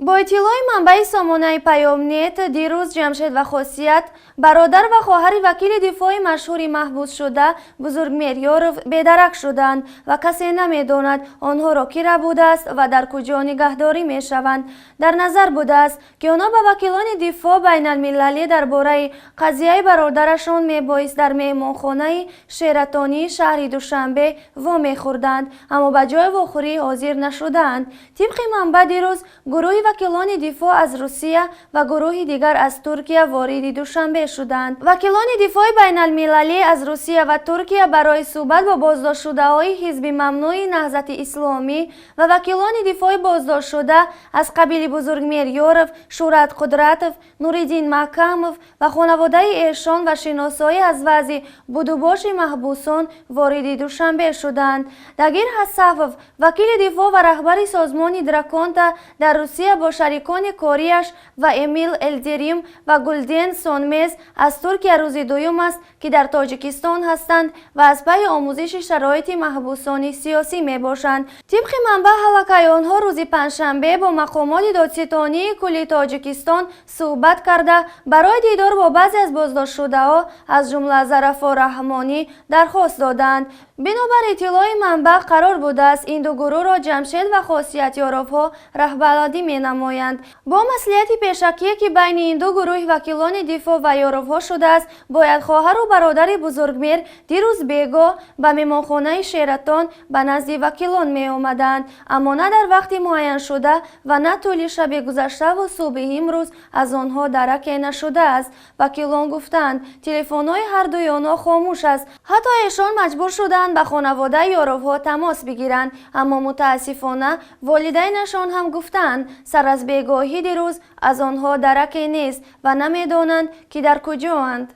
Бо иттилои манбаи сомонаи Паёмнет, дирӯз Ҷамшед ва Хосият, бародар ва хоҳари вакили дифои машҳури маҳбусшуда Бузургмеҳр Ёров, бедарак шуданд ва касе намедонад, онҳоро кӣ рабудааст ва дар куҷо нигаҳдорӣ мешаванд. Дар назар будааст, ки онҳо ба вакилони дифоъ байналмилалӣ дар бораи қазияи бародарашон мебоист дар меҳмонхонаи Шератонии шаҳри Душанбе вомехӯрданд, аммо ба ҷои вохӯрӣ ҳозир нашудаанд. Тибқи манбаъ, дирӯз гурӯҳи вакилони дифоъ аз Русия ва гурӯҳи дигар аз Туркия вориди Душанбе шуданд. Вакилони дифои байналмилалӣ аз Русия ва Туркия барои суҳбат бо боздоштшудаҳои ҳизби мамнӯи Наҳзати Исломӣ ва вакилони дифои боздоштшуда аз қабили Бузургмеҳр Ёров, Шӯҳрат Қудратов, Нуриддин Маҳкамов ва хонаводаи эшон ва шиносоӣ аз вазъи будубоши маҳбусон вориди Душанбе шуданд. Дагир Ҳасафов, вакили дифоъ ва раҳбари созмони Драконта дар Русия, бо шарикони кориаш ва Эмил Елдирим ва Гулден Сонмез аз Туркия рӯзи дуюм аст, ки дар Тоҷикистон ҳастанд ва аз пайи омӯзиши шароити маҳбусони сиёсӣ мебошанд. Тибқи манбаъ, ҳалакаи онҳо рӯзи панҷшанбе бо мақомоти Додситонии кулли Тоҷикистон суҳбат карда, барои дидор бо баъзе аз боздоштшудаҳо, аз ҷумла Зарафо Раҳмонӣ, дархост доданд. Бинобар иттилои манбаъ, қарор будааст, ин ду гурӯҳро Ҷамшед ва Хосият Ёровҳо раҳбаладӣ менамоянд. Бо маслиҳати пешакие, ки байни ин ду гурӯҳи вакилони дифоъ ва ёровҳо шудааст, бояд хоҳару бародари Бузургмеҳр дирӯз бегоҳ ба меҳмонхонаи Шератон ба назди вакилон меомаданд, аммо на дар вақти муайяншуда ва на тӯли шаби гузаштаву субҳи имрӯз аз онҳо дараке нашудааст. Вакилон гуфтанд, телефонҳои ҳардуи онҳо хомӯш аст. Ҳатто эшон маҷбур шуданд ба хонаводаи ёровҳо тамос бигиранд, аммо мутаассифона волидайнашон ҳам гуфтанд, сар аз бегоҳӣ дирӯз аз онҳо дараке нест ва намедонанд, ки дар куҷоанд.